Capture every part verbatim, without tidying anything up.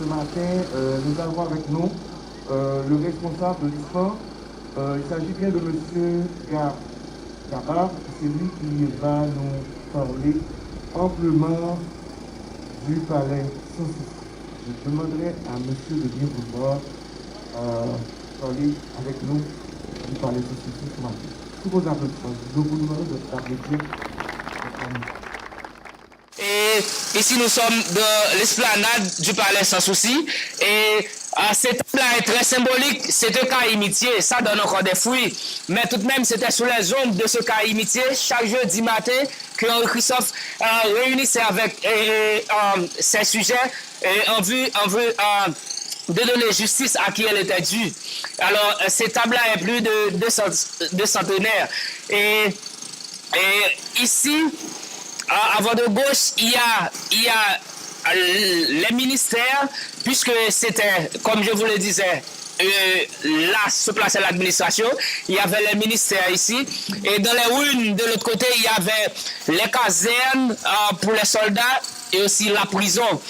Ce matin, euh, nous avons avec nous euh, le responsable de l'ISPAN. Euh, il s'agit bien de Monsieur Ga- Gabar. C'est lui qui va nous parler amplement du palais sans souci. Je demanderai à Monsieur de bien vouloir euh, parler avec nous du palais sans souci ce matin. Sous vos applaudissements, nous vous demandons de- d'applaudir. Et ici, nous sommes dans l'esplanade du Palais Sans Souci. Et euh, cette table-là est très symbolique. C'est un cailloux mitier. Ça donne encore des fruits. Mais tout de même, c'était sous les ombres de ce cailloux mitier, chaque jeudi matin, que Henri Christophe euh, réunissait avec euh, euh, ses sujets euh, en vue, en vue euh, de donner justice à qui elle était due. Alors, euh, cette table-là est plus de, de, cent- de centenaire. Et Et ici, à, à votre gauche, il y a, il y a euh, les ministères, puisque c'était, comme je vous le disais, euh, là se plaçait l'administration, il y avait les ministères ici, et dans les ruines de l'autre côté, il y avait les casernes euh, pour les soldats et aussi la prison.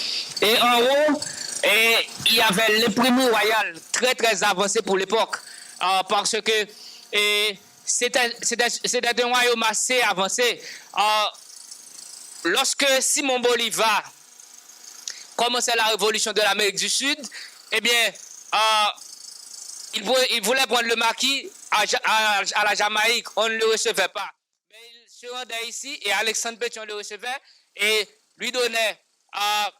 Et en haut, et il y avait l'imprimerie royale, très très avancée pour l'époque, euh, parce que et c'était c'était- c'était un royaume assez avancé. Euh, lorsque Simon Bolivar commençait la révolution de l'Amérique du Sud, eh bien, euh, il, vou- il voulait prendre le maquis à, Ja- à- à la Jamaïque. On ne le recevait pas. Mais il se rendait ici et Alexandre Pétion le recevait et lui donnait euh,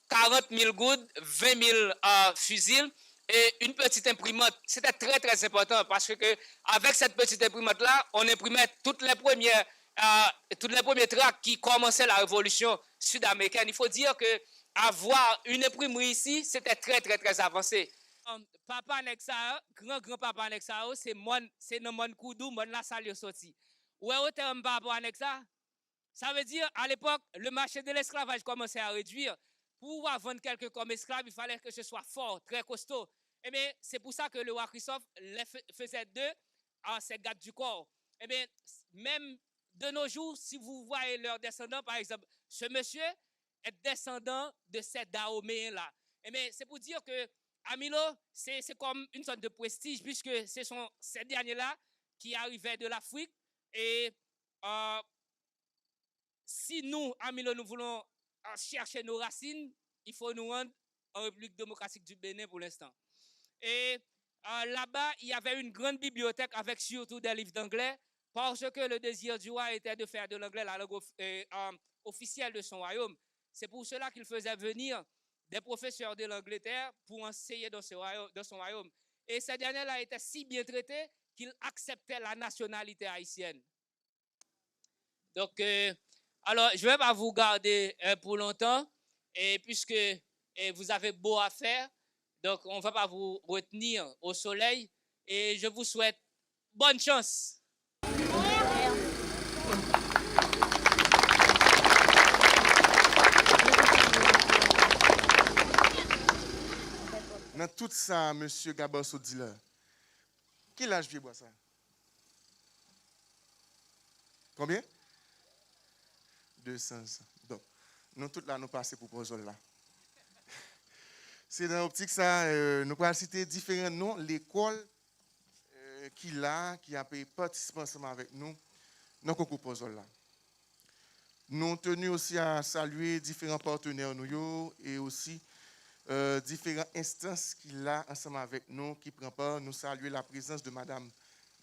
quarante mille goud, vingt mille euh, fusils et une petite imprimante. C'était très, très important parce que avec cette petite imprimante-là, on imprimait toutes les premières, euh, tous les premiers tracts qui commençaient la révolution sud-américaine. Il faut dire que avoir une imprimerie ici, c'était très, très, très avancé. Um, papa nèg sa yo, gran gran papa nèg sa yo, se mòn, se nan mòn Koudou, mòn Lasal yo soti. Ou wè otè m pa rapò a nèg sa? Ça veut dire, à l'époque, le marché de l'esclavage commençait à réduire. Pour pouvoir vendre quelqu'un comme esclave, il fallait que ce soit fort, très costaud. Eh bien, c'est pour ça que le roi Christophe les fai- faisait d'eux à ses gardes du corps. Eh bien, même de nos jours, si vous voyez leurs descendants, par exemple, ce monsieur est descendant de ces Dahoméens-là. Eh bien, c'est pour dire que Amilo, c'est c'est comme une sorte de prestige, puisque ce sont ces derniers-là qui arrivaient de l'Afrique et euh, si nous, à Milo, nous voulons euh, chercher nos racines, il faut nous rendre en République démocratique du Bénin pour l'instant. Et euh, là-bas, il y avait une grande bibliothèque avec surtout des livres d'anglais, parce que le désir du roi était de faire de l'anglais la langue of- euh, euh, officielle de son royaume. C'est pour cela qu'il faisait venir des professeurs de l'Angleterre pour enseigner dans, ce royaume, dans son royaume. Et ces derniers-là étaient si bien traités qu'ils acceptaient la nationalité haïtienne. Donc, euh, alors, je ne vais pas vous garder euh, pour longtemps, et puisque euh, vous avez beau à faire, donc on ne va pas vous retenir au soleil, et je vous souhaite bonne chance. Nan tout sa mesye Gabar sot di la, ki laj pye bwa sa? Konbyen? De san zan. Donk, nou tout la nou pase pou pòzòl la. Se nan optik sa, euh, nou pral site diferan non lekòl euh, ki la, ki ape patisipe ansanm avèk nou nan konkou pòzòl la. Nou teni osi a salye diferan patnè nou yo e osi euh, diferan enstans ki la ansanm avèk nou, ki pran pa. Nou salye la prezans de Madam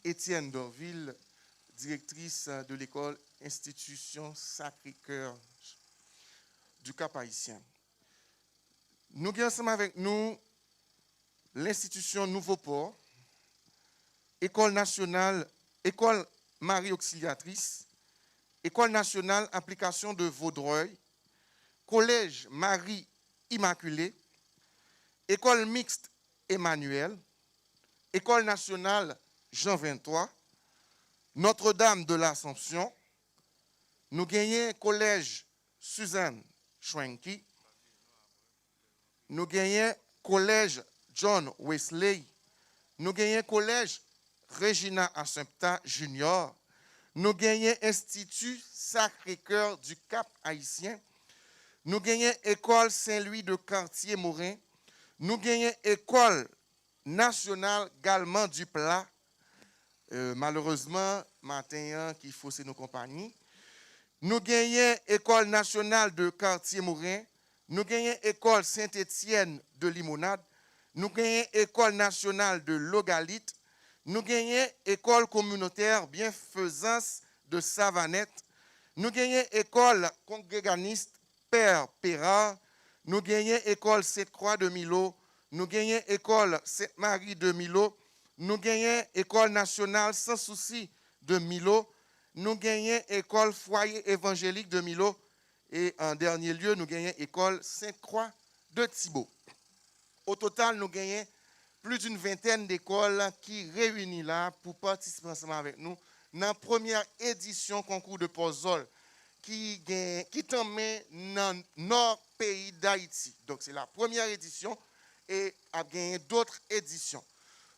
Etienne Dorvil, direktris de lekòl Institution Sacré-Cœur du Cap Haïtien. Nou gen ansanm avèk nou lenstitisyon Nouvo Pò, École Nationale, École Marie Auxiliatrice, École Nationale Application de Vaudreuil, Collège Marie Immaculée, École Mixte Emmanuel, École Nationale Jean vingt-trois, Notre-Dame de l'Assomption, nou genyen Collège Suzanne Schwenke, nou genyen Collège John Wesley, nou genyen Collège Regina Assumpta Junior, nou genyen Institut Sacré-Cœur du Cap Haïtien, nou genyen École Saint-Louis de Cartier-Morin, Nou genyen École Nationale Galmand Duplat. Euh, malerezman, maten an ki fose nou konpayi. Nou genyen École Nationale de Cartier-Morin. Nou genyen École Saint-Étienne de Limonade. Nou genyen École Nationale de Logalit. Nou genyen École Communautaire Bienfaisance de Savanette. Nou genyen École Congréganiste Père Perard. Nou genyen École Sainte-Croix de Milo. Nou genyen École Sainte-Marie de Milo. Nou genyen École Nationale Sans Souci de Milo. Nou genyen École Foyer Évangélique de Milo. E an dènye lye, nou genyen École Sainte-Croix de Thibault. O total, nou genyen plis d'une ventèn dekòl ki reyini la pou patisipe ansanm avèk nou nan premyè edisyon konkou de pòzòl ki gen, ki tanmen nan nò peyi Dayiti. Donk, se la premyè edisyon e ap genyen dòt edisyon.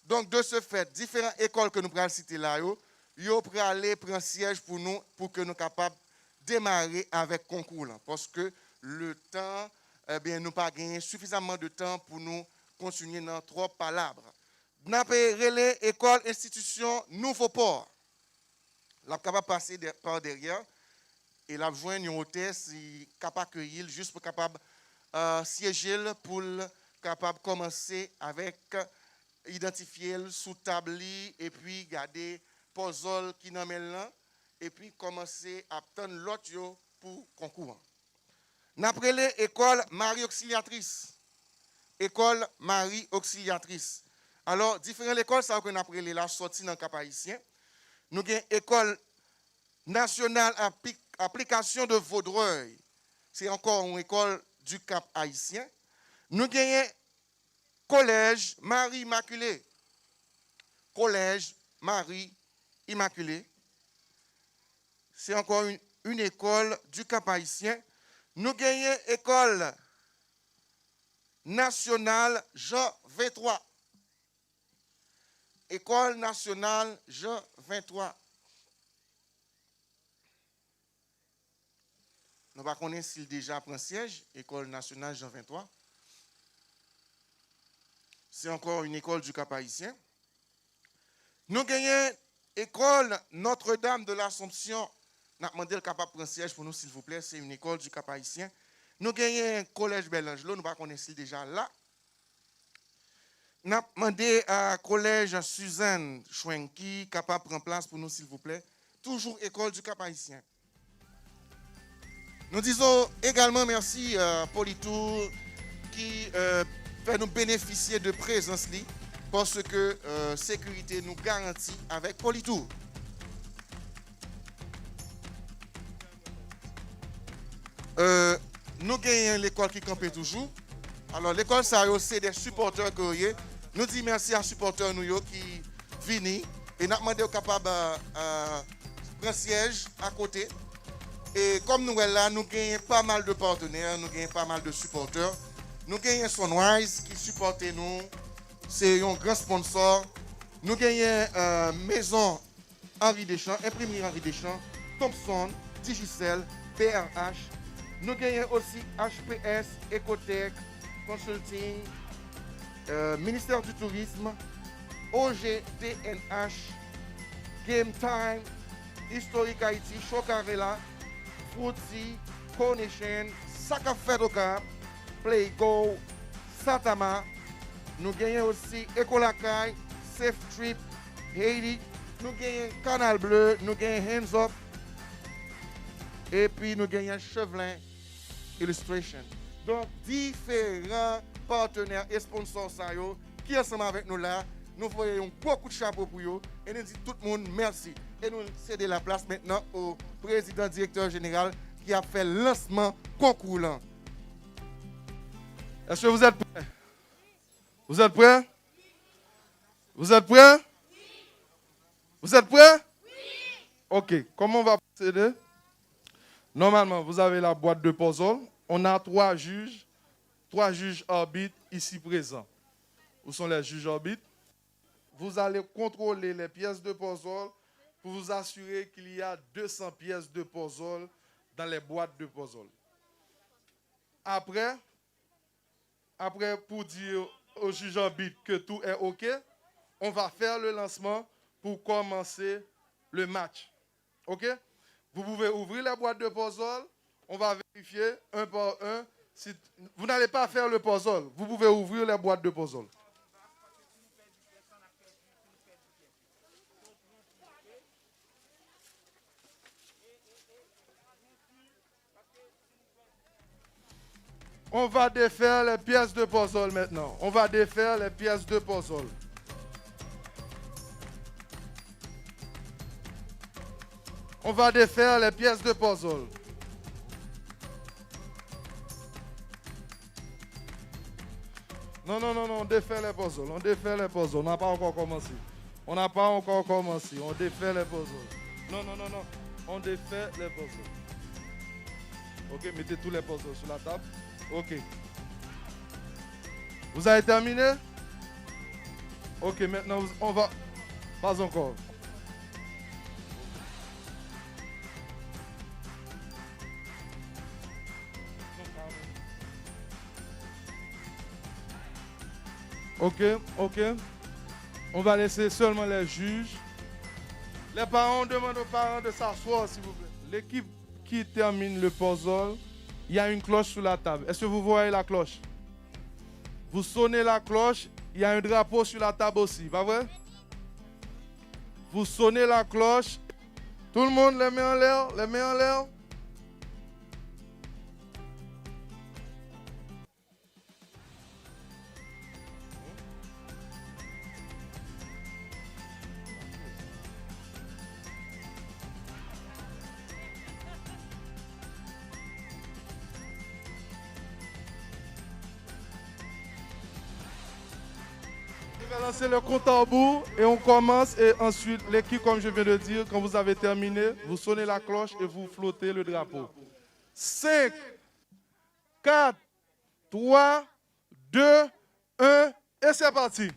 Donk, de ce fait, diferan ekòl ke nou pral site la yo, yo prale pran syèj pou nou, pou ke nou kapab demare avèk konkou lan, paske le tan, ebyen, nou pa genyen sifizamman de tan pou nou kontinye nan twòp palabra. N ap rele ekòl enstitisyon Nouvo Pò a. L ap kapab pase dè-, pa dèyè e l ap jwenn yon otès ki ap akeyi l jis pou kapab, euh, syeje l, pou l kapab kòmanse avèk idantifye l sou tab li epi gade pòzòl ki nan men l lan, epi kòmanse ap tann lòt yo pou konkou an. N ap rele ekòl Mari Oksilyatris. Ekòl Mari Oksilyatris. Alò, diferan lekòl sa yo ke n ap rele la sòti nan Kap Ayisyen. Nou gen École Nationale Appli-, Application de Vaudreuil. Se ankò yon ekòl du Cap Haïtien. Nou genyen Collège Marie Immaculée. Collège Marie Immaculée. Se ankò une, une école du Cap Haïtien. Nou genyen École Nationale Jean vingt-trois. École Nationale Jean vingt-trois. Nou pa konnen si l deja pran syèj, École Nationale Jean vingt-trois. Se ankò une école du Cap Haïtien. Nou genyen École Notre-Dame de l'Assomption. N ap mande l kapab pran syèj pou nou, silvouplè. Se une école du Cap Haïtien. Nou genyen Collège Bel Angelo. Nou pa konnen si l deja la. N ap mande a Collège Suzanne Schwenke kapab pran plas pou nou, silvouplè. Toujours École du Cap Haïtien. Nous disons également merci à Polytour qui, euh, fait nous bénéficier de présence li, parce que, euh, sécurité nou garanti avèk Polytour. Euh, nou genyen lekòl ki kanpe toujou. Alò, lekòl sa yo, se de sipòtè ke yo ye. Nou di mèsi a sipòtè nou yo ki vini. E n ap mande yo kapab, euh, euh, pran syèj akote. E kòm nou wè la, nou genyen pa mal de patenè, nou genyen pa mal de sipòtè. Nou genyen Sunrise ki sipòte nou. Se yon gran sponsò. Nou genyen, euh, mezon Henri Deschamps, Imprimerie Henri Deschamps, Thompson, Digicel, P R H. Nou genyen osi H P S, Ecotech Consulting, euh, Ministère du Tourisme, O G T N H, Game Time, Historic Haïti, Chocarella, Fruity, Connection, Sa k ap fèt Okap, Play Go, Satama. Nou genyen osi Ekolakay, Safe Trip, Haiti. Nou genyen Canal Bleu, nou genyen Hands Up. Epi nou genyen Chevlin Illustration. Donk, diferan patenè e sponsò sa yo ki ansanm avèk nou la, nou voye yon gwo kout chapo pou yo e nou di tout moun mèsi. E nou sede laplas mentnan o prezidan direktè jeneral ki ap fè lansman konkou lan. Est-ce que vous êtes prêts? Vous êtes prêts? Vous êtes prêts? Vous êtes prêts? Ok, comment on va procéder? Normalement, vous avez la boîte de puzzle. On a trois juges, trois juges arbitres ici présents. Où sont les juges arbitres? Vous allez contrôler les pièces de puzzle pour vous assurer qu'il y a deux cents pièces de puzzle dans les boîtes de puzzle. Après, après, pour dire au juge arbitre que tout est OK, on va faire le lancement pour commencer le match. OK? Vous pouvez ouvrir les boîtes de puzzle. On va vérifier un par un. Si, vous n'allez pas faire le puzzle. Vous pouvez ouvrir les boîtes de puzzle. On va défaire les pièces de puzzle maintenant. On va défaire les pièces de puzzle. On va défaire les pièces de puzzle. Non, non, non, non, on défait les puzzles, on défait les puzzles, on n'a pas encore commencé. On n'a pas encore commencé, on défait les puzzles. Non, non, non, non, on défait les puzzles. Ok, mettez tous les puzzles sur la table. Ok. Vous avez terminé? Ok, maintenant, vous- on va... Pas encore. Ok, ok. On va laisser seulement les juges. Les parents, on demande aux parents de s'asseoir, s'il vous plaît. L'équipe qui termine le puzzle, il y a une cloche sur la table. Est-ce que vous voyez la cloche? Vous sonnez la cloche, il y a un drapeau sur la table aussi, pas vrai? Vous sonnez la cloche. Tout le monde, les mains en l'air, les mains en l'air. Je vais lancer le compte à rebours et on commence et ensuite l'équipe, comme je viens de dire, quand vous avez terminé, vous sonnez la cloche et vous flottez le drapeau. Cinq, quatre, trois, deux, un, et c'est parti.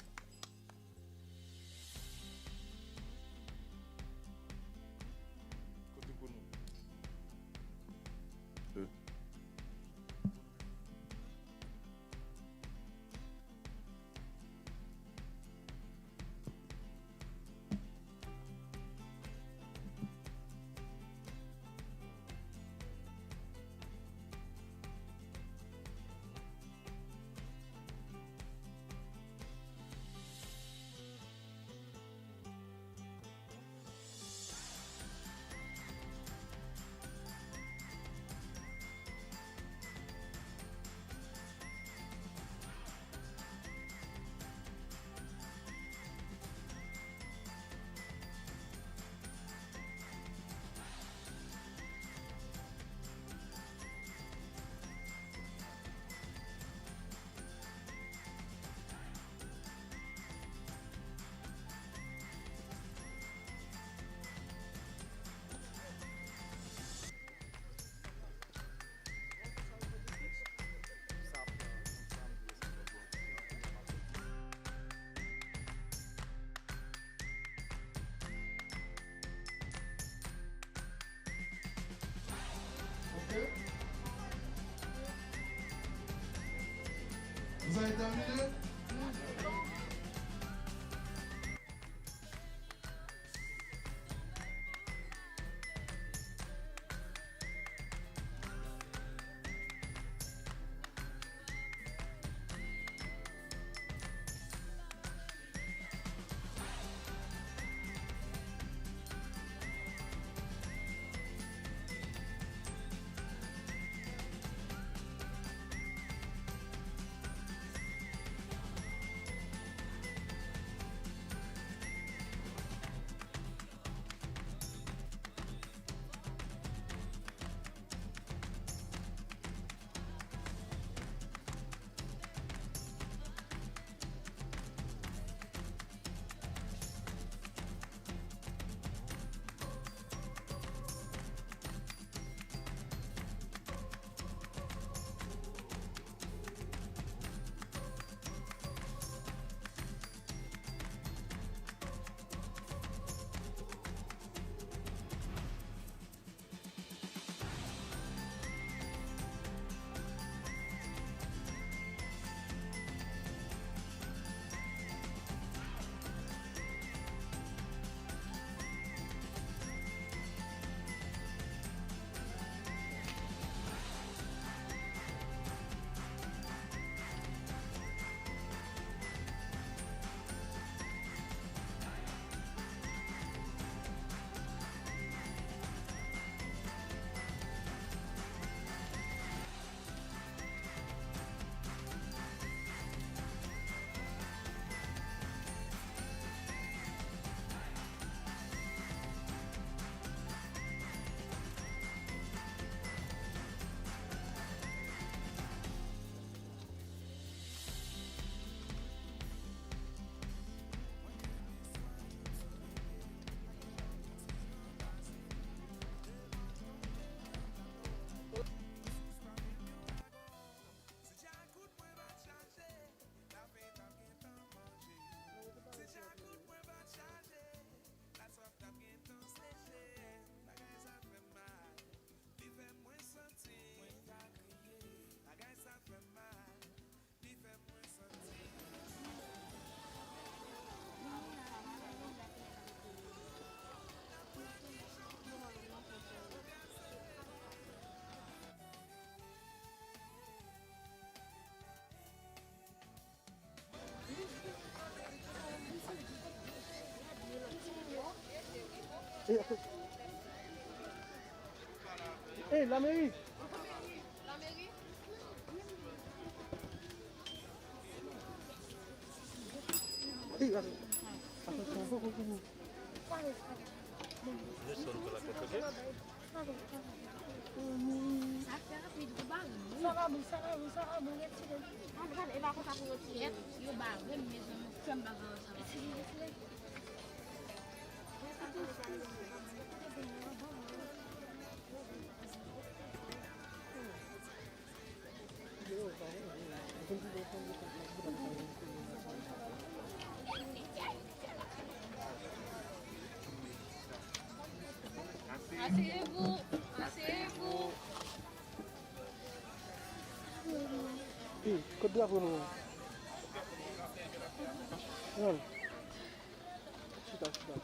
Ok. Vous avez terminé? Hey, la mairie. Hey, attention, attention, attention. Sa va bon, sa va bon, sa va bon, retire. Yo bare m, mezanmi, fè m bagay sa. Asseyez-vous, asseyez-vous. Hey, kot drapo nou an? Chita, chita.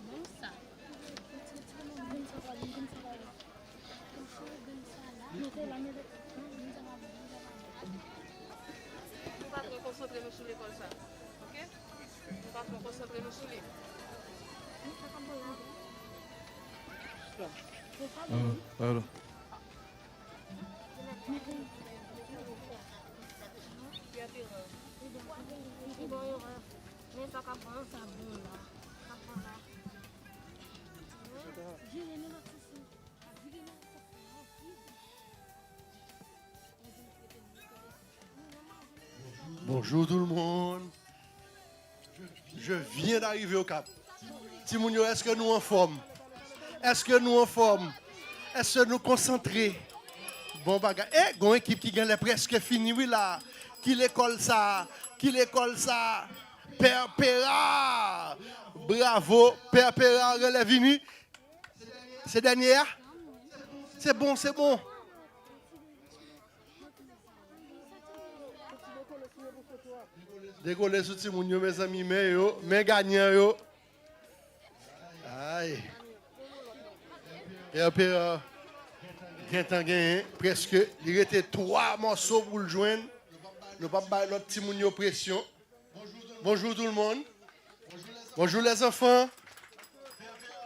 Bon sa. Nou pa twò konsantre nou sou lekòl sa, oke? Nou pa twò konsantre nou sou li. Alo, alo. Bonjour tout le monde. Je viens d'arriver au Cap. Timoun yo, èske nou anfòm? Èske nou anfòm? Èske nou konsantre? Bon bagay. E, gon ekip ki genlè prèske fini, wi, la. Ki lekòl sa? Ki lekòl sa? Pè Pera! Bravo! Pè Pera, relè vini. Se dènye a? Se bon, se bon. Dekole sou timoun yo, mezanmi, men yo, men ganyan yo. Ay. Pè Pera gentan genyen, prèske, li rete twa mòso pou l jwenn. Nou p ap bay lòt timoun yo presyon. Bonjour tout le monde. Bonjour les enfants.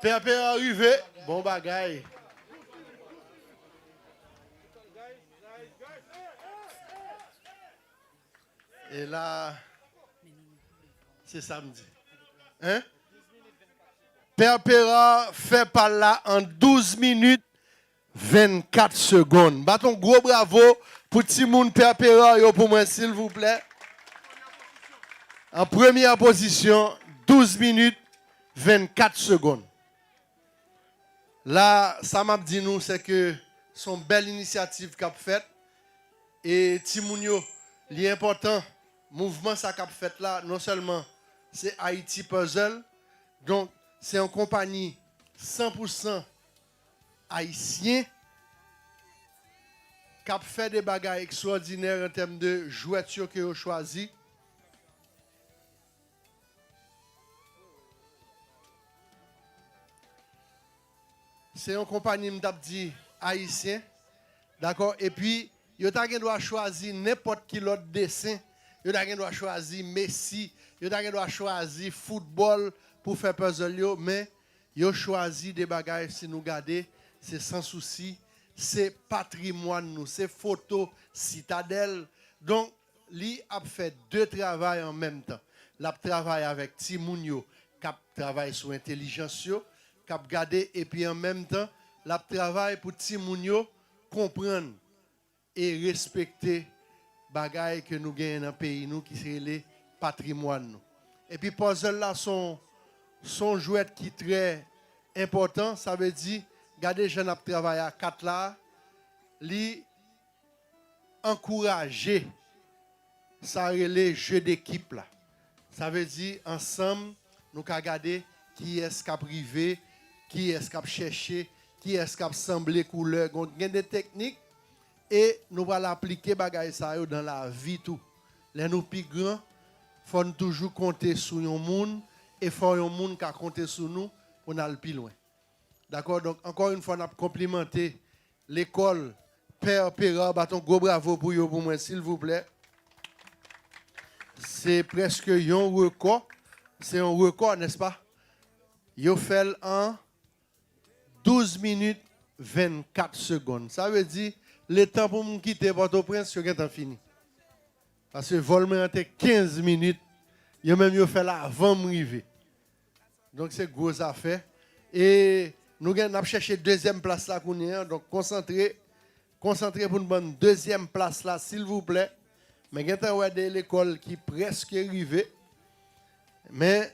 Pè Pera rive. Bon bagay. E la, se samdi. Hein? Pè Pera fè pa l la an douz minit vennkat segonn. Bat yon gwo bravo pou timoun Pè Pera yo pou mwen, silvouplè. An premyè pozisyon, douz minit, vennkat segonn. La, sa m ap di nou, se ke se yon bèl inisyativ k ap fèt. E timoun yo, li enpòtan, mouvman sa k ap fèt la, non sèlman se Haiti Puzzle, donk, se yon konpayi san pou san ayisyen k ap fè de bagay ekstwòdinè an tèm de jwèt yo ke yo chwazi. Se yon konpayi, m t ap di, ayisyen, dakò? Epi, yo ta gen dwa chwazi nenpòt ki lòt desen. Yo ta gen dwa chwazi Messi. Yo ta gen dwa chwazi foutbòl pou fè puzzle yo. Men, yo chwazi de bagay, si nou gade, se Sans Souci, se patrimwàn nou, se foto Sitadèl. Donk, li ap fè de travay an menm tan. L ap travay avèk timoun yo k ap travay sou entèlijans yo, k ap gade, epi an menm tan, l ap travay pou timoun yo konprann e respekte bagay ke nou genyen nan peyi nou ki rele patrimwàn nou. Epi puzzle la se yon, se yon jwèt ki trè enpòtan, sa vle di, gade jan n ap travay a kat la, li ankouraje sa rele jeu d'équipe la. Sa vle di, ansanm, nou ka gade kiyès k ap rive, kiyès k ap chèche, kiyès k ap sanble koulè. Gon, gen de teknik, e nou pral aplike bagay sa yo nan lavi tou. Lè nou pi gran, fò n toujou konte sou yon moun, e fò yon moun ka konte sou nou pou n al pi lwen. Dakò? Donk, ankò yon fwa, n ap konplimante lekòl Pè Pera, bat yon gwo bravo pou yo pou mwen, silvouplè. Se prèske yon rekò. Se yon rekò, nèspa? Yo fè l an douz minit vennkat segonn. Sa vle di, letan pou m kite Pòtoprens, yo gentan fini. Paske vòl mwen an te kenz minit, yo menm yo fè l avan m rive. Donk, se gwo zafè. E nou gen, n ap chèche dezyèm plas la kounye a. Donk, konsantre, konsantre pou n ban n dezyèm plas la, silvouplè. Men gentan wè de lekòl ki prèske rive. Men,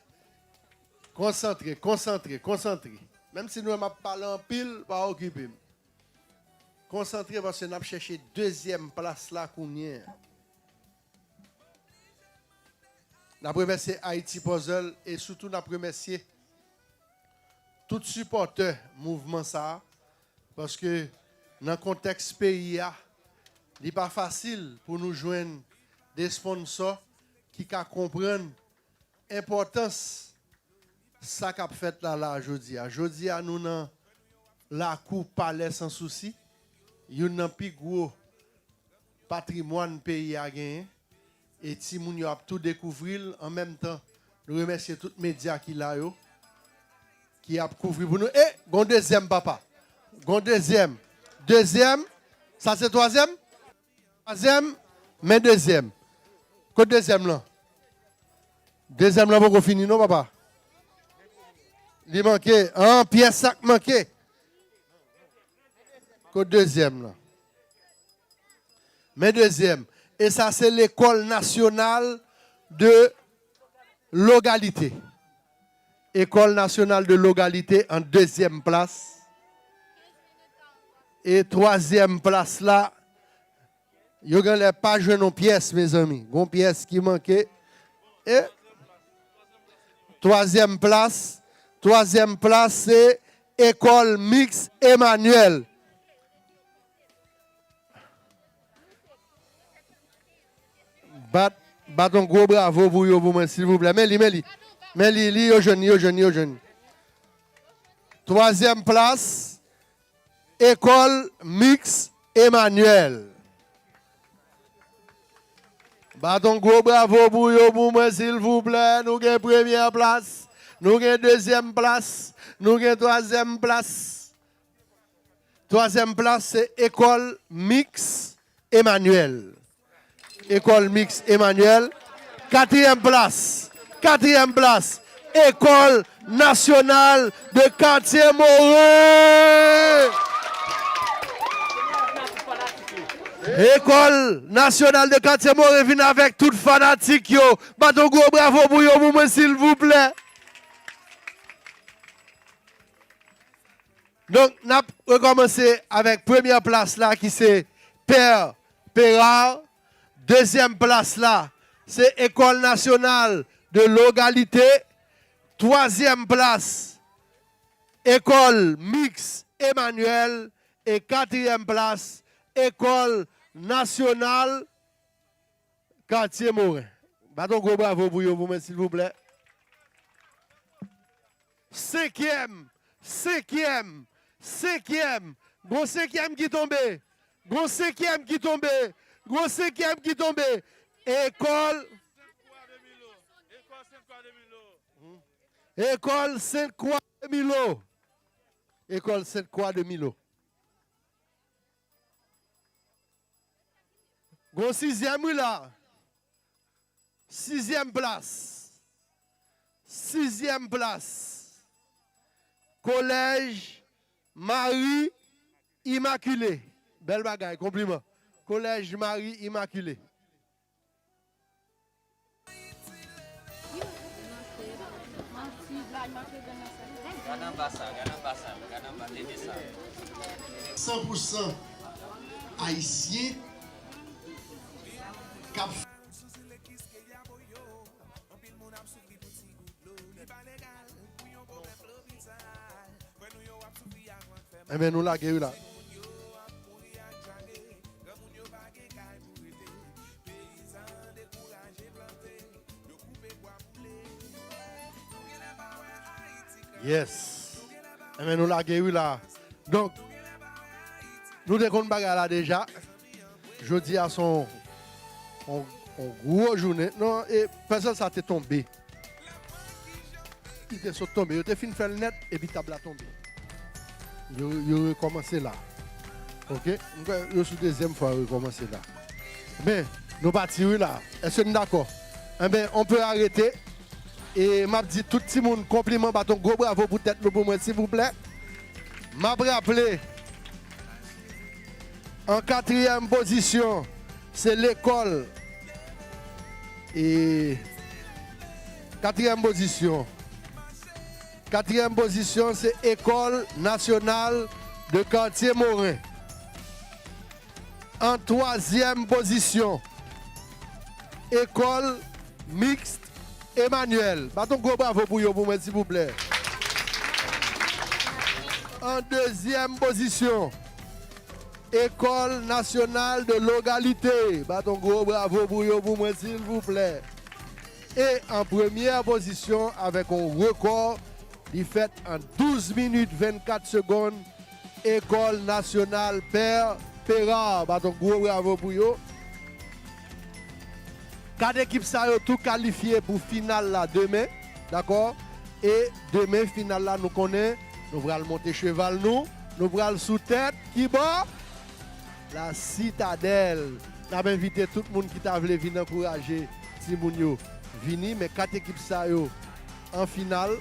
konsantre, konsantre, konsantre. Menm si nou wè m ap pale anpil, pa okipe m. Konsantre paske n ap chèche dezyèm plas la kounye a. N ap remèsye Haiti Puzzle e sitou n ap remèsye tout sipòtè mouvman sa a, paske nan kontèks peyi a, li pa fasil pou nou jwenn de sponsò ki ka konprann enpòtans sa k ap fèt la, la, jodi a. Jodi a, nou nan lakou Palè Sansousi, youn nan pi gwo patrimwàn peyi a genyen. E timoun yo ap tou dekouvri l. An menm tan, nou remèsye tout medya ki la yo, ki ap kouvri pou nou. E, gon dezyèm, papa. Gon dezyèm. Dezyèm. Sa se twazyèm? Twazyèm, men dezyèm. Kot dezyèm lan? Dezyèm lan poko fini non, papa. Li manke. An, pyès sa k manke. Kot dezyèm lan? Men dezyèm. E sa se Lekòl Nasyonal de Logalite. École Nationale de Localité an dezyèm plas. E twazyèm plas la, yo genlè pa jwenn yon pyès, mezanmi. Gon pyès ki manke. E twazyèm plas, twazyèm plas, se École Mixte Emmanuel. Bat, bat yon gwo bravo pou yo pou mwen, silvouplè. Men li, men li. Men li, li, yo jwenn, yo jwenn, yo jwenn. Twazyèm plas, École Mixte Emmanuel. Bat yon gwo bravo pou yo pou mwen, silvouplè. Nou gen premyè plas, nou gen dezyèm plas, nou gen twazyèm plas. Twazyèm plas, se École Mixte Emmanuel. École Mixte Emmanuel. Katriyèm plas, katriyèm plas, École Nationale de Quartier Morin. École Nationale de Quartier Morin vin avèk tout fanatik yo. Bat yon gwo bravo pou yo pou mwen, silvouplè. Donk, n ap rekòmanse avèk premyè plas la ki se Pè Perard. Dezyèm plas la, se École Nationale de Localité. Twazyèm plas, École Mixte Emmanuel. E katriyèm plas, École Nationale Quartier Morin. Bat yon gwo bravo pou yo pou mwen, silvouplè. Senkyèm, senkyèm, senkyèm. Gon senkyèm ki tonbe. Gon senkyèm ki tonbe. Gon senkyèm ki tonbe. École, École Sainte-Croix de Milo. École Sainte-Croix de Milo. Gon sizyèm, wi, la. Sizyèm plas. Sizyèm plas. Collège Marie Immaculée. Bèl bagay, konpliman. Collège Marie Immaculée. Gad anba sa, gad anba sa, gad anba tete sa. San pou san ayisyen k ap Enben, nou lage wi la. Yes. Enben, nou lage wi la. Donk, nou te konn bagay la deja. Jodi a se yon, yon, yon gwo jounen. Non, e pèsòn sa te tonbe. Li te sot tonbe. Yo te fin fè l nèt, epi tab la tonbe. Yo, yo rekòmanse la. Oke? M kwè yo sou dezyèm fwa yo rekòmanse la. Men, nou pati wi la. Èske n dakò? Enben, on pe arete. E m ap di tout timoun konpliman, bat on gwo bravo pou tèt nou pou mwen, silvouplè. M ap raple, an katriyèm pozisyon, se lekòl. E katriyèm pozisyon. Katriyèm pozisyon, se École Nationale de Quartier Morin. An twazyèm pozisyon, École Mixte Emmanuel. Bat on gwo bravo pou yo pou mwen, silvouplè. An dezyèm pozisyon, École Nationale de Logalité. Bat on gwo bravo pou yo pou mwen, silvouplè. E an premyè pozisyon, avèk on rekò, li fèt an douz minit vennkat segonn, École Nationale Père Perard. Bat on gwo bravo pou yo. Kat ekip sa yo tou kalifye pou final la demen, dakò? E demen final la, nou konnen, nou pral monte cheval nou, nou pral sou tèt, kibò? La Citadelle. N ap envite tout moun ki ta vle vin ankouraje timoun yo vini, men kat ekip sa yo an final.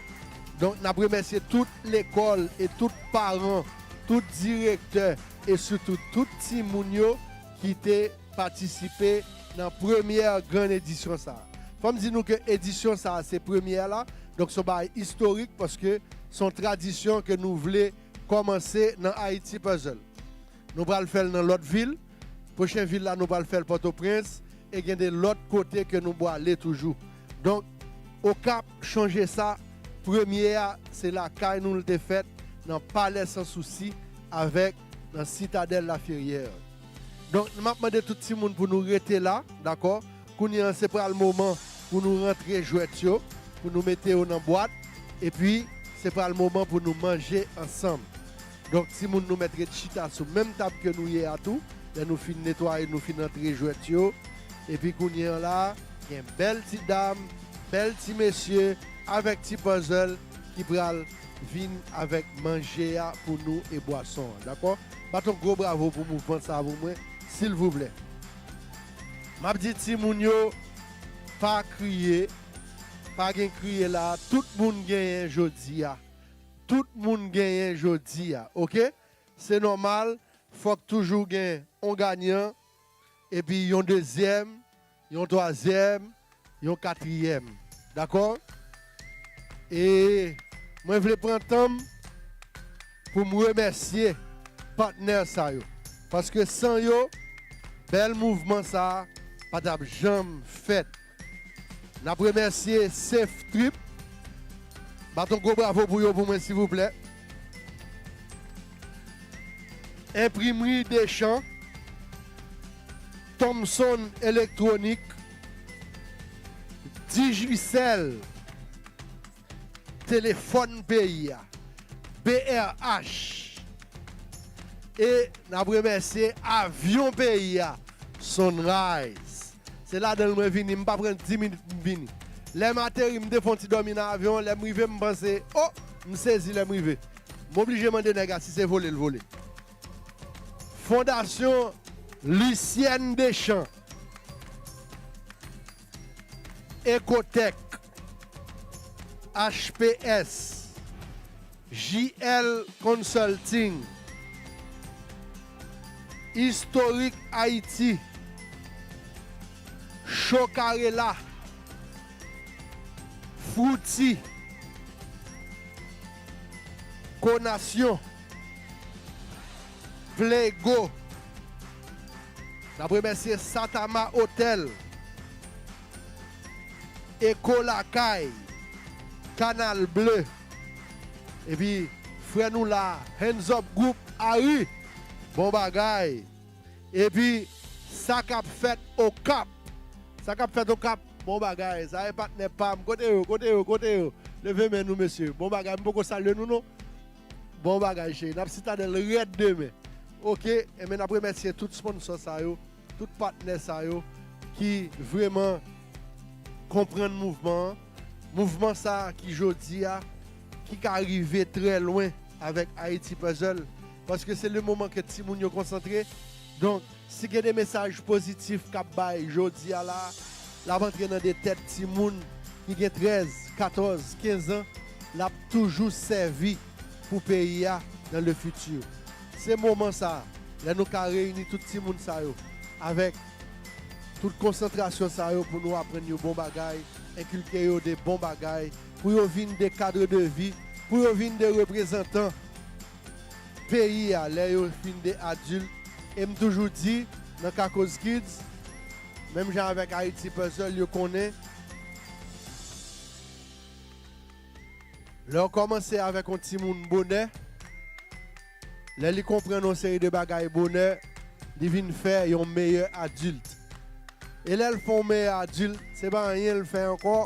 Donk, n ap remèsye tout lekòl e tout paran, tout direktè e sitou tout timoun yo ki te patisipe nan premyè grann edisyon sa a. Fò m di nou ke edisyon sa a se premyè la, donk se yon bagay istorik paske se yon tradisyon ke nou vle kòmanse nan Haiti Puzzle. Nou pral fè l nan lòt vil. Pwochen vil la, nou pral fè l Pòtoprens e gen de lòt kote ke nou pwale toujou. Donk, Okap, chonje sa, premye a, se lakay nou l te fèt, nan Palè Sans Souci avèk nan Sitadèl Laferyè. Donk, m ap mande tout timoun pou nou rete la, dakò? Kounye a, se pral moman pou nou rantre jwèt yo, pou nou mete yo nan bwat, epi se pral moman pou nou manje ansanm. Donk, timoun, nou mèt ret chita sou menm tab ke nou ye a tou. Lè nou fin netwaye, nou fin rantre jwèt yo. Epi kounye a la, gen bèl ti dam, bèl ti mesye, avèk ti puzzle ki pral vin avèk manje a pou nou e bwason an, dakò? Bat on gwo bravo pou mouvman sa a pou mwen, silvouplè. M ap di timoun yo, pa kriye, pa gen kriye la, tout moun genyen jodi a. Tout moun genyen jodi a, oke? Se nòmal, fòk toujou gen yon ganyan, epi yon dezyèm, yon twazyèm, yon katriyèm. Dakò? E mwen vle pran tan m pou m remèsye patnè sa yo. Paske san yo, bèl mouvman sa a pa t ap janm fèt. N ap remèsye Safe Trip. Bat on gwo bravo pou yo pou mwen, silvouplè. Enprimri Deschamps, Thomson Electronic, Digicel, Telefòn Peyi a, B R H. E n ap remèsye avyon peyi a, Sunrise. Se ladan l mwen vini, m pa pran dis minit pou m vini. Lè m ateri, m te fè yon ti dòmi nan avyon an, lè m rive, m panse, o, m sezi lè m rive. M oblije mande nèg la si se vole l vole. Fondasyon Lucienne Deschamps, Ecotech, H P S, J L Consulting, Historic Haïti, Chocarella, Fruity, Konasyon, Plego. N ap remèsye Satama Hotel, Eko Lakay, Kanal Ble. Epi frè nou la, Hands Up Group, Ari. Bon bagay. Epi sa k ap fèt Okap. Sa k ap fèt Okap, bon bagay. Sa e patnè pa m. Kote yo, kote yo, kote yo? Leve men nou, mesye. Bon bagay, m poko salye nou, non. Bon bagay, cheri. N ap Sitadèl rèd demen. Oke, enben n ap remèsye tout sponsò sa yo, tout patnè sa yo ki vrèman konprann mouvman an, mouvman sa a ki jodi a, ki ka rive trè lwen avèk Haiti Puzzle, paske se le moman ke timoun yo konsantre. Donk, si gen de mesaj pozitif k ap bay jodi a la, l ap antre nan de tèt timoun ki gen trèz, katòz, kenz an, l ap toujou sèvi pou peyi a dans le futur. Se moman sa a, lè nou ka reyini tout timoun sa yo, avèk tout konsantrasyon sa yo pou nou aprann yo bon bagay, enkilke yo de bon bagay, pou yo vin de cadre de vie, pou yo vin de reprezantan peyi a lè yo fin de adilt. E m toujou di, nan Kakoz Kids, menm jan avèk Haiti Puzzle, yo konnen, lè w kòmanse avèk yon timoun bonè, lè li konprann yon seri de bagay bonè, li vin fè yon meyè adilt. E lè l fè yon meyè adilt, se pa anyen l fè ankò,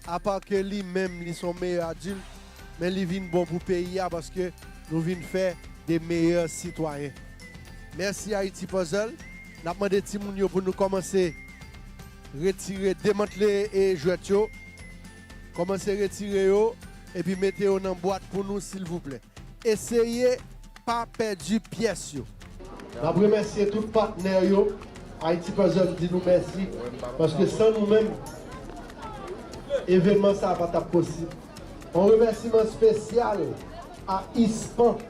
apa ke li menm, li se yon meyè adilt, men li vin bon pou peyi a, paske nou vin fè de meyè sitwayen. Mèsi Haiti Puzzle. N ap mande timoun yo pou nou kòmanse retire, demantle e jwèt yo. Kòmanse retire yo, epi mete yo nan bwat pou nou, silvouplè. Eseye pa pèdi pyès yo. N ap remèsye tout patnè yo. Haiti Puzzle di nou mèsi, paske san nou menm, evènman sa a pa t ap posib. Yon remèsiman espesyal a ISPAN.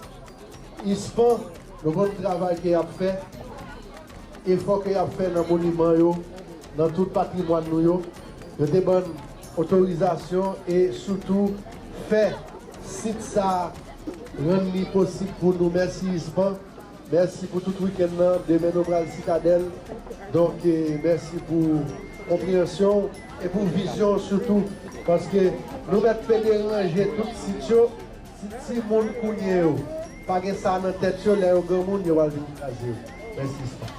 ISPAN, nou konn travay ke y ap fè, efò ke y ap fè nan moniman yo, nan tout patrimwàn nou yo. Yo te ban n otorizasyon e sitou fè sit sa a rann li posib pou nou. Mèsi ISPAN. Mèsi pou tout wikenn nan. Demen nou pral Sitadèl. Donk, eh, mèsi pou konpreyansyon w e pou vizyon w sitou. Paske nou mèt pede ranje tout sit yo. Si timoun kounye yo pa gen sa nan tèt yo, lè yo granmoun, yo pral vin kraze yo. Mèsi, ISPAN.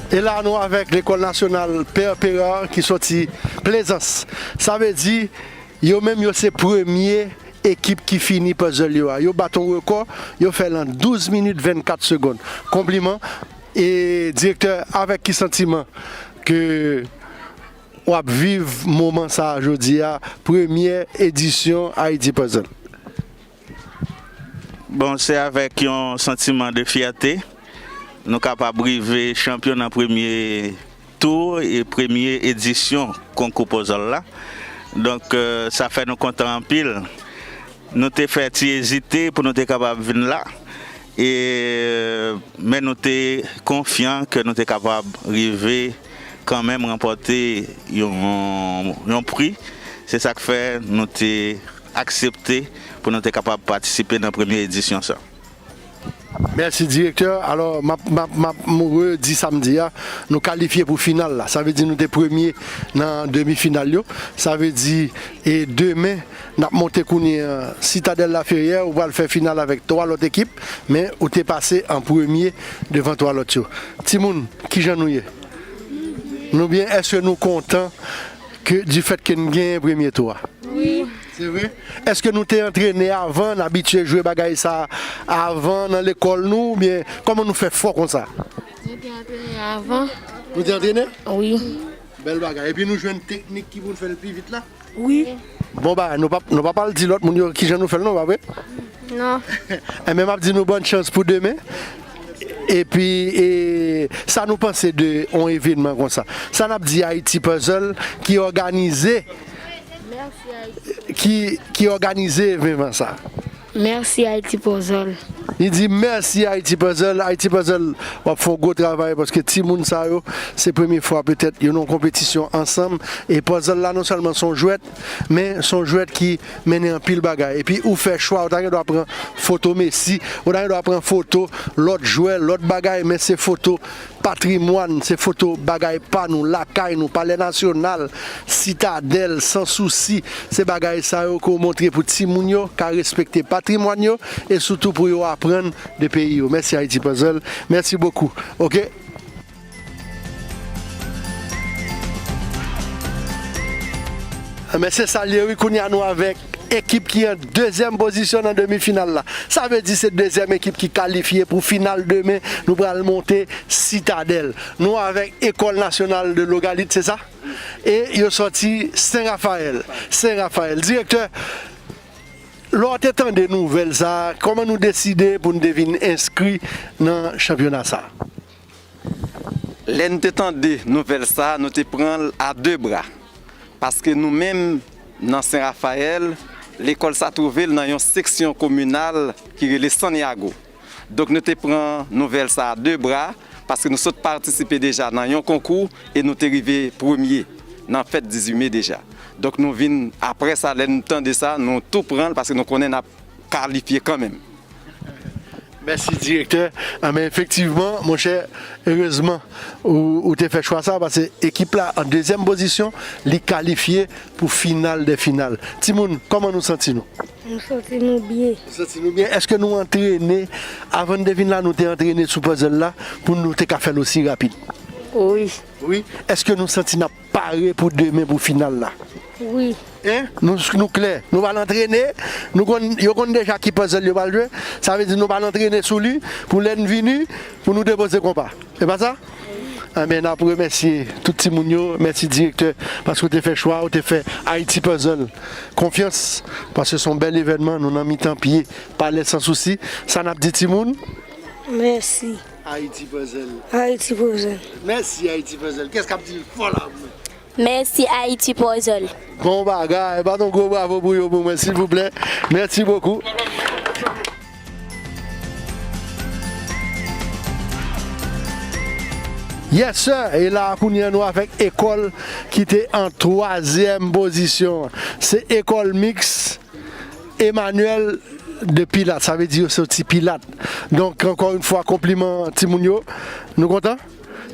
E la, nou avèk Lekòl Nasyonal Pè Perard ki soti Plezans. Sa vle di, yo menm, yo se premye ekip ki fini puzzle yo a. Yo bat yon rekò, yo fè l an douz minit vennkat segonn. Konpliman. E direktè, avèk ki santiman ke w ap viv moman sa a jodi a, premyè edisyon Haiti Puzzle? Bon, se avèk yon santiman de fyète nou kapab rive chanpyon nan premye tou e premye edisyon konkou puzzle la. Donk, euh, sa fè nou kontan anpil. Nou te fè ti ezite pou nou te kapab vin la. E, men nou te konfyan ke nou te kapab rive kanmenm ranpòte yon, yon pri. Se sa k fè nou te aksepte pou nou te kapab patisipe nan premye edisyon sa. Mèsi, direktè. Alò, m ap, m ap, m ap redi sa m di a. Nou kalifye pou final la. Sa vle di nou te premye nan demi final yo. Sa vle di, e demen, n ap monte kounye a Sitadèl Laferyè, ou pral fè final avèk twa lòt ekip, men ou te pase an premye devan twa lòt yo. Timoun, kijan nou ye? Nou byen? Èske nou kontan ke, di fèt ke n genyen premye tou a? Wi. Se vre? Èske nou te antrene avan, n abitye jwe bagay sa avan nan lekòl nou, oubyen kòman nou fè fò konsa? Nou te antrene avan. Nou te antrene? Wi. Bèl bagay. Epi nou jwenn teknik ki pou n fè l pi vit la? Wi. Bon bagay, nou pa, nou pa pral di lòt moun yo kijan nou fè l non, pa vre? Non. Enben, m ap di nou bòn chans pou demen. Epi, e, sa nou panse de yon evènman konsa? Sa n ap di Haiti Puzzle ki òganize, ki, ki òganize evènman sa? Mèsi Haiti Puzzle. Li di mèsi Haiti Puzzle. Haiti Puzzle, w ap fè yon gwo travay paske timoun sa yo, se premye fwa petèt yo nan yon konpetisyon ansanm. E puzzle la, non sèlman se yon jwèt, men se yon jwèt ki mennen anpil bagay. Epi ou fè chwa, ou ta gen dwa pran foto Messi, ou ta gen dwa pran foto lòt jwè, lòt bagay, men se foto patrimwàn, se foto bagay pa nou, lakay nou, Palè Nasyonal, Sitadèl, Sans Souci. Se bagay sa yo ke w montre pou timoun yo ka respekte patrimwàn yo e sitou pou yo aprann de peyi yo. Mèsi Haiti Puzzle. Mèsi bokou. Oke? Men se sa l ye wi, kounye a nou avèk ekip ki an dezyèm pozisyon nan demi final la. Sa vle di se dezyèm ekip ki kalifye pou final demen, nou pral monte Sitadèl. Nou avèk École Nationale de Logalit, se sa? E yo sòti Sen Rafayèl. Sen Rafayèl. Direktè, lè w te tande nouvèl sa a, kòman nou deside pou n te vin enskri nan chanpyona sa a? Lè n te tande nouvèl sa a, nou te pran l a de bra. Paske nou menm, nan Sen Rafayèl, lekòl sa twouve l nan yon seksyon kominal ki rele Santiago. Donk nou te pran nouvèl sa a de bra, paske nou sot patisipe deja nan yon konkou e nou te rive premye nan fèt dizuit me deja. Donk nou vin, apre sa, lè nou tande sa, nou tou pran l paske nou konnen n ap kalifye kanmenm. Mèsi direktè. Anben efektivman monchè, erezman ou, ou te fè chwa sa, paske ekip la an dezyèm pozisyon, li kalifye pou final dè final. Timoun, kòman nou santi nou? Nou santi nou byen. Nou santi nou byen. Èske nou antrene? Avan n te vin la, nou te antrene sou puzzle la pou nou te ka fè l osi rapid. Wi. Wi. Èske nou santi n ap pare pou demen pou final la? Wi. Hein? Nou, nou klè. Nou pral antrene. Nou konn, yo konn deja ki puzzle yo pral jwe. Sa vle di nou pral antrene sou li pou lè n vini, pou nou depoze konpa. E pa sa? Anben n ap remèsye tout timoun yo. Mèsi direktè, paske w te fè chwa, w te fè Haiti Puzzle konfyans, paske se yon bèl evènman. Nou nan mitan pye Palè Sans Souci. Sa n ap di timoun? Mèsi. Haiti Puzzle. Haiti Puzzle. Mèsi Haiti Puzzle. Kiyès k ap di l fò la pou mwen? Mèsi Haiti Puzzle. Bon bagay, bat yon gwo bravo pou yo pou mwen silvouplè. Mèsi bokou. Yes sir, e la kounye a nou avèk ekòl ki te an twazyèm pozisyon. Se ekòl miks Emmanuel de Pilat, sa vle di yo soti Pilat. Donk ankò yon fwa konpliman timoun yo. Nou kontan?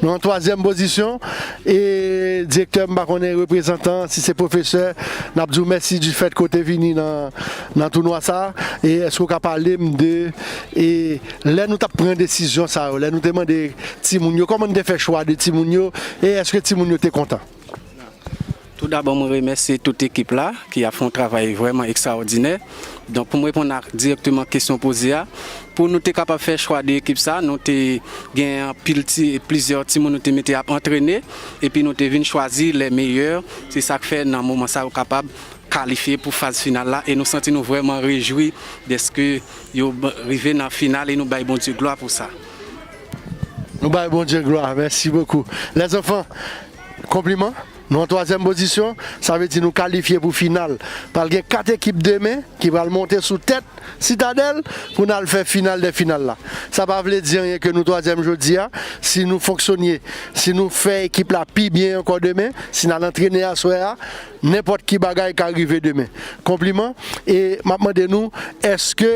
Nou an twazyèm pozisyon. E direktè, m pa konnen reprezantan, si se pwofesè, n ap di w mèsi difèt ke w te vini nan, nan tounwa sa. E èske w ka pale m de, e lè nou t ap pran desizyon sa yo, lè nou te mande timoun yo, kòman n te fè chwa de timoun yo, e èske timoun yo te kontan? Toudabò mwen remèsye tout ekip la ki ap fè yon travay vrèman ekstraòdinè. Donk pou m reponn a dirèkteman kesyon w poze a, pou nou te kapab fè chwa de ekip sa, nou te gen anpil ti, plizyè timoun nou te mete ap antrene, epi nou te vin chwazi lè meyè, se sa k fè nan moman sa yo kapab kalifye pou faz final la, e nou santi nou vrèman rejwi dèske yo rive nan final e nou bay Bondye glwa pou sa. Nou bay Bondye glwa, mèsi bokou. Lèzanfan, konpliman. Nou an twazyèm pozisyon, sa vle di nou kalifye pou final. Pral gen kat ekip demen ki pral monte sou tèt Sitadèl pou n al fè final dè final la. Sa pa vle di anyen ke nou twazyèm jodi a. Si nou fonksyone, si nou fè ekip la pi byen ankò demen, si n al antrene aswè a, nenpòt ki bagay ka rive demen. Konpliman. E m ap mande nou, èske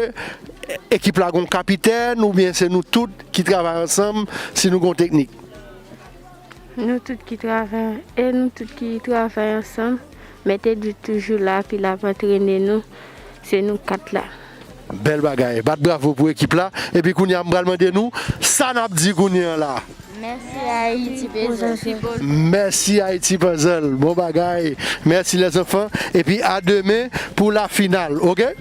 ekip la gon kapitèn oubyen se nou tout ki travay ansanm, si nou gon teknik? Nou tout ki travay, e nou tout ki travay ansanm, Mèt Edwid toujou la, epi l ap antrene nou, se nou kat la. Bèl bagay, bat bravo pou ekip la. Epi kounye a m pral mande nou sa n ap di kounye an la. Mèsi Ayiti Puzzle. Mèsi Ayiti Puzzle, bon bagay. Mèsi lèzanfan, epi a demen pou la final, oke?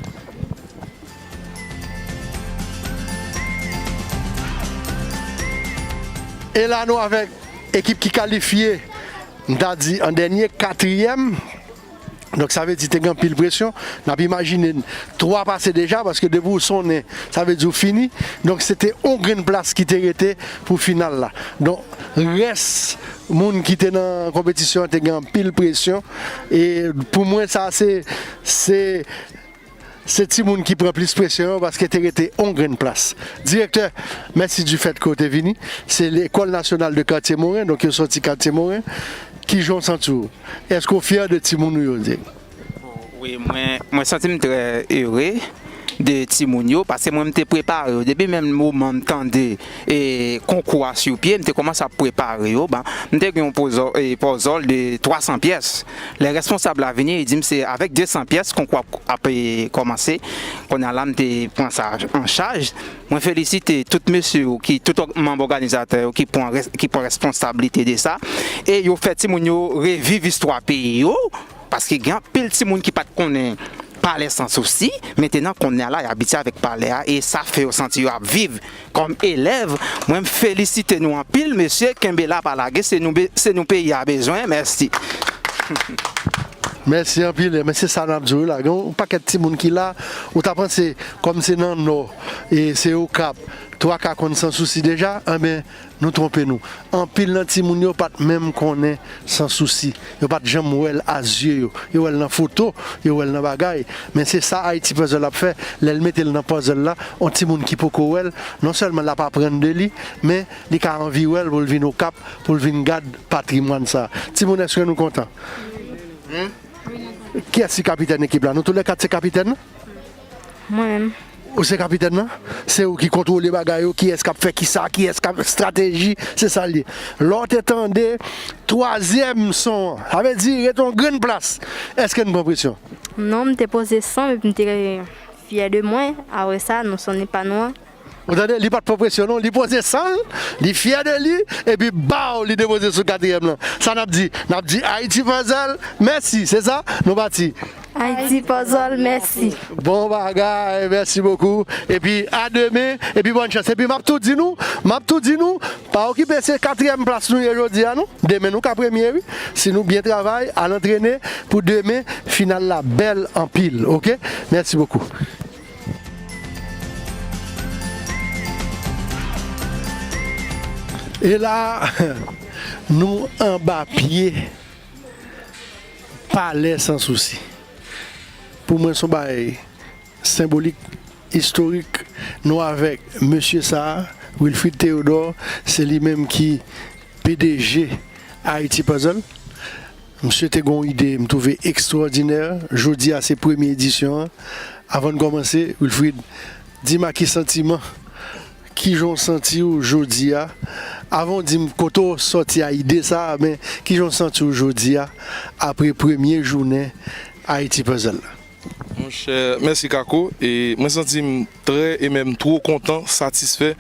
E la nou avèk ekip ki kalifye, m ta di an dènye, katriyèm. Donk sa vle di te gen anpil presyon. N ap imajine twa pase deja, paske depi w sonnen, sa vle di w fini. Donk se te yon grenn plas ki te rete pou final la. Donk rès moun ki te nan konpetisyon an te gen anpil presyon. E pou mwen sa se, se Se timoun ki pran plis presyon yo paske te rete yon grenn plas. Direktè, mèsi difèt ke w te vini. Se Lekòl Nasyonal de Katye Moren, donk yo sòti Katye Moren. Kijan w santi w? Èske w fyè de timoun ou yo, Diego? Wi, mwen, mwen santi m trè ere de timoun yo, paske mwen m te prepare yo. Depi menm moman m tande e konkou a sou pye, m te kòmanse ap prepare yo. Bon, m te gen yon pozò- e pòzòl de twa san pyès. Lè responsab la vini, li di m se avèk de san pyès konkou ap, ap e, kòmanse. Kounye a la, m te pran sa an chaj. Mwen felisite tout mesye yo, ki, tout òg- manm òganizatè yo ki pran res- ki pran responsablite de sa. E yo fè timoun yo reviv istwa peyi yo. paske gen anpil timoun ki pa t konnen Palè Sans Souci, mentnan kounye a la, y abitye avèk palè a, e sa fè yo santi yo ap viv kòm elèv. Mwen, m felisite nou anpil, mesye, kenbe la, pa lage, se nou, be- se nou peyi a bezwen. Mèsi. Mèsi anpil, men se sa n ap di w la. Gen yon pakèt timoun ki la, ou ta panse, kòm se nan Nò, e se Okap, twa ka konn Sans Souci deja, anben, nou twonpe nou. Anpil nan timoun yo pa t menm konnen Sans Souci. Yo pa t janm wè l a zye yo. Yo wè l nan foto, yo wè l nan bagay. Men se sa Haiti Puzzle ap fè. Lè l mete l nan puzzle la, yon timoun ki poko wè l, non sèlman l ap aprann de li, men li ka anvi wè l pou l vin Okap, pou l vin gad patrimwàn sa. Timoun, èske nou kontan? Kiyès ki kapitèn ekip la? Nou toulèkat se kapitèn? Mwen menm. Ou se kapitèn nan? Se ou ki kontwole bagay yo, kiyès k ap fè kisa, kiyès k ap estrateji, se sa l ye. Lè w te tande twazyèm son an, sa vle di rete yon grenn plas, èske n pran presyon? Non, m te poze san m epi m te fyè de mwen. Apre sa, nou sonnen pa nou an. Ou tande, li pa t pran presyon non, li poze san l, li fyè de li, epi baw, li depoze sou katriyèm lan. Sa n ap di? N ap di Haiti Puzzle, mèsi, se sa? Nou pati. Haiti Puzzle, mèsi. Bon bagay, mèsi bokou. Epi a demen, epi bòn chans. Epi m ap tou di nou, m ap tou di nou, pa okipe se katriyèm plas nou ye jodi a non. Demen nou ka premye wi. Si nou byen travay, al antrene pou demen final la bèl anpil, oke? Mèsi bokou. E la, nou anba pye Palè Sans Souci. Pou mwen, se yon bagay senbolik, istorik. Nou avèk mesye sa a, Wilfrid Théodore, se li menm ki P D G Haiti Puzzle. Misye te gen yon ide m twouve ekstwòdinè. Jodi a se premye edisyon an. Avan n kòmanse, Wilfrid, di m a ki santiman, kijan w santi w jodi a? Avan w di m kote w sòti a ide sa a, men kijan w santi w jodi a, apre premye jounen Haiti Puzzle la? Monchè, mèsi Kako. E mwen santi m trè e menm two kontan, satisfè,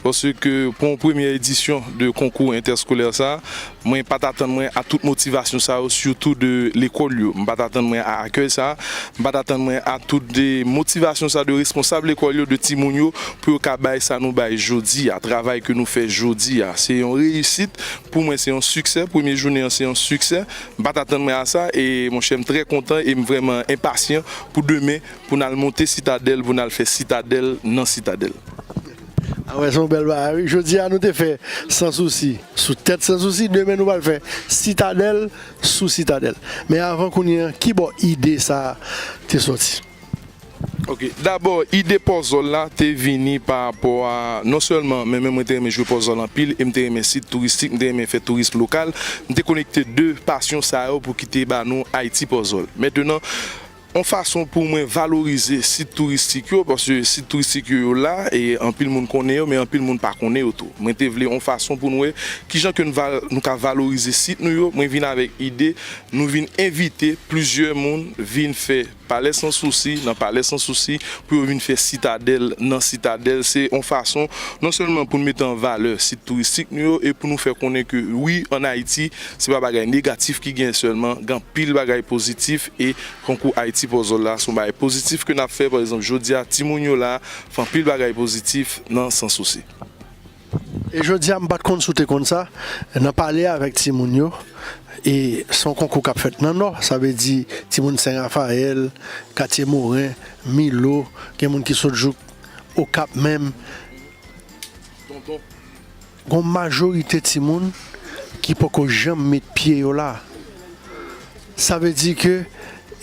paske pou yon premyè edisyon de konkou entèskolè sa, mwen pa t atann mwen a tout motivasyon sa yo, sitou de lekòl yo. M pa t atann mwen a akèy sa, m pa t atann mwen a tout de motivasyon sa de responsab lekòl yo, de timoun yo, pou yo ka bay sa nou bay jodi a, travay ke nou fè jodi a. Se yon reyisit, pou mwen se yon siksè, premye jounen an se yon siksè. M pa t atann mwen a sa, e monchè, m trè kontan e m vrèman enpasyan pou demen, pou n al monte Sitadèl, pou n al fè Sitadèl nan Sitadèl. A wè, se yon bèl bagay wi. Jodi a nou te fè Sans Souci sou tèt Sans Souci, demen nou pral fè Sitadèl sou Sitadèl. Men avan kounye a, kibò ide sa a te sòti? Ok, dabò, ide pòzòl la te vini pa rapò a, non sèlman, men, men mwen te renmen jwe pòzòl anpil e m te renmen sit touristik, m te renmen fè tourism lokal. M te konekte de pasyon sa yo pou ki te ba nou Haiti Puzzle. Mentnan, yon fason pou mwen valorize sit touristik yo, paske sit touristik yo, yo la, e anpil moun konnen yo, men anpil moun pa konnen yo tou. Mwen te vle yon fason pou nou wè kijan ke nou, val, nou ka valorize sit nou yo. Mwen vin avèk ide, nou vin envite plizyè moun vin fè Palè Sans Souci, nan Palè Sans Souci, pou yo vin fè Sitadèl nan Sitadèl. Se yon fason non sèlman pou n mete an valè sit touristik nou yo e pou nou fè konnen ke wi, ann Ayiti, se pa bagay negatif ki gen sèlman, gen anpil bagay pozitif e konkou Haiti Puzzle la, se yon bagay pozitif ke n ap fè. Pa egzanp, jodi a, timoun yo la fè anpil bagay pozitif nan Sans Souci. E jodi a, m pa t konn si w te konn sa, nan pale avèk timoun yo, e se yon konkou k ap fèt nan Nò, sa vle di timoun Sen Rafayèl, Katye Moren, Milo, gen moun ki sot jouk Okap menm. Gon majorite timoun ki poko janm met pye yo la. Sa vle di ke,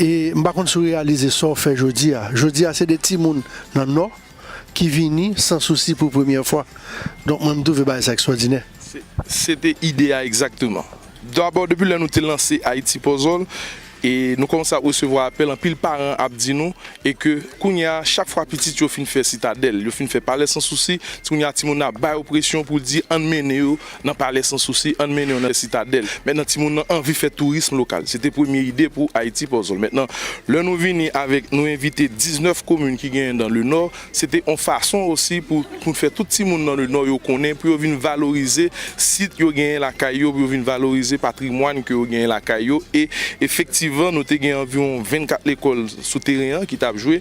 e m pa konn si w reyalize sa w fè jodi a. Jodi a, se de timoun nan Nò ki vini Sans Souci pou premyè fwa. Donk, mwen, m twouve bagay sa ekstwòdinè. Se te ide a egzakteman. Dabò, depi lè nou te lanse Haiti Puzzle, e nou kòmanse ap resevwa apèl, anpil paran ap di nou, e ke kounye a, chak fwa pitit yo fin fè Sitadèl, yo fin fè Palè Sans Souci, kounye a timoun nan ap ba yo presyon pou di, ann mennen yo nan Palè Sans Souci, ann mennen yo nan Sitadèl. Mentnan, timoun nan anvi fè tourism lokal. Se te premye ide pou Haiti Puzzle. Mentnan, lè nou vini avèk, nou envite diznèf komin ki genyen nan le Nò, se te yon fason osi pou, pou n fè tout timoun nan le Nò yo konnen, pou yo vin valorize sit yo genyen lakay yo, pou yo vin valorize patrimwàn ke yo genyen lakay yo. E efektivman, Van, nou te gen anviwon vennkat lekòl sou teren an ki t ap jwe.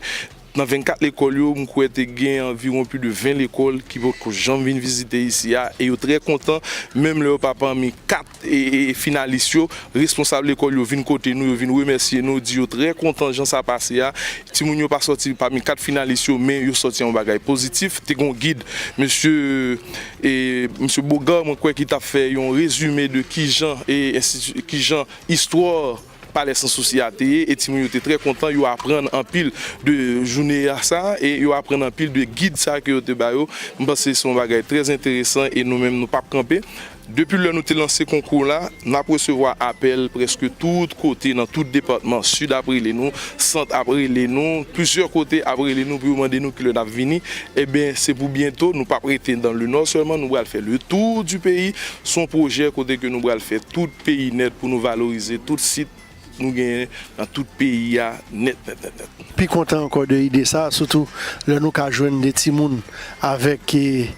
Nan vennkat lekòl yo, m kwè te gen anviwon plis de ven lekòl ki potko janm vin vizite isi a, e yo trè kontan, menm lè yo pa pami kat e, e, finalis yo, responsab lekòl yo vin kote nou, yo vin remèsye nou, di yo trè kontan jan sa pase a. Timoun yo pa sòti pami kat finalis yo, men yo sòti an bagay pozitif. Te gon gid, mesye, e, mesye Bogar, mwen kwè ki t ap fè yon rezime de kijan, e, enstiti-, kijan istwa Palè Sans Souci a te ye, e timoun yo te trè kontan, yo aprann anpil de jounen a sa, e yo aprann anpil de gid sa ke yo te ba yo. M panse se yon bagay trè enteresan, e nou menm nou p ap kanpe. Depi lè nou te lanse konkou la, n ap resevwa apèl prèske tout kote nan tout depatman. Sid ap rele nou, Sant ap rele nou, plizyè kote ap rele nou pou yo mande nou kilè n ap vini. Ebyen, se pou byento, nou p ap rete dans le nord sèlman, nou pral fè le tour du pays. Se yon pwojè kote ke nou pral fè tout peyi nèt pou nou valorize tout sit nou genyen nan tout peyi a nèt, nèt, nèt, nèt. Pi kontan ankò de ide sa, sitou lè nou ka jwenn de timoun avèk, e,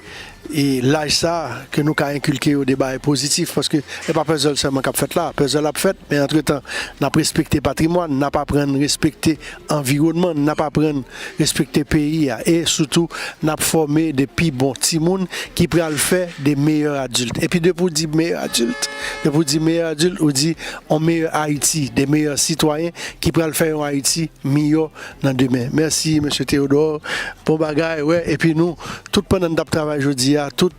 e laj sa ke nou ka enkilke yo de bagay pozitif, paske e pa pèzèl sèlman k ap fèt la, pèzèl ap fèt, men antretan, n ap respekte patrimwàn, n ap aprann respekte anviwònman, n ap aprann respekte peyi a, e sitou, n ap fòme de pi bon timoun ki pral fè de meyè adilt. Epi depi w di meyè adilt, depi w di meyè adilt, ou di yon meyè Ayiti, de meyè sitwayen ki pral fè yon Ayiti miyò nan demen. Mèsi, mesye Théodore. Bon bagay, wè. Epi nou, tout pandan n t ap travay jodi a, tout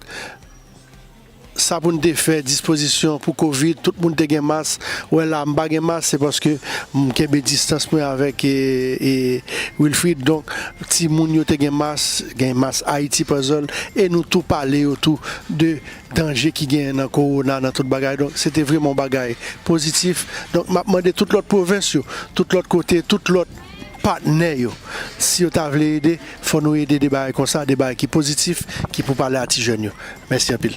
sa pou n te fè, dispozisyon pou kovid, tout moun te gen mas. Wè la, m pa gen mas, se paske m kenbe distans mwen avèk, e, e, Wilfrid. Donk, timoun yo te gen mas, gen mas Ayiti Puzzle, e nou tou pale yo tou de danje ki genyen nan kowona, nan tout bagay. Donk, se te vrèman yon bagay pozitif. Donk, m ap mande tout lòt pwovens yo, tout lòt kote, tout lòt patnè yo, si yo ta vle ede, fò nou ede de bagay konsa, de bagay ki pozitif, ki pou pale a ti jèn yo. Mèsi anpil.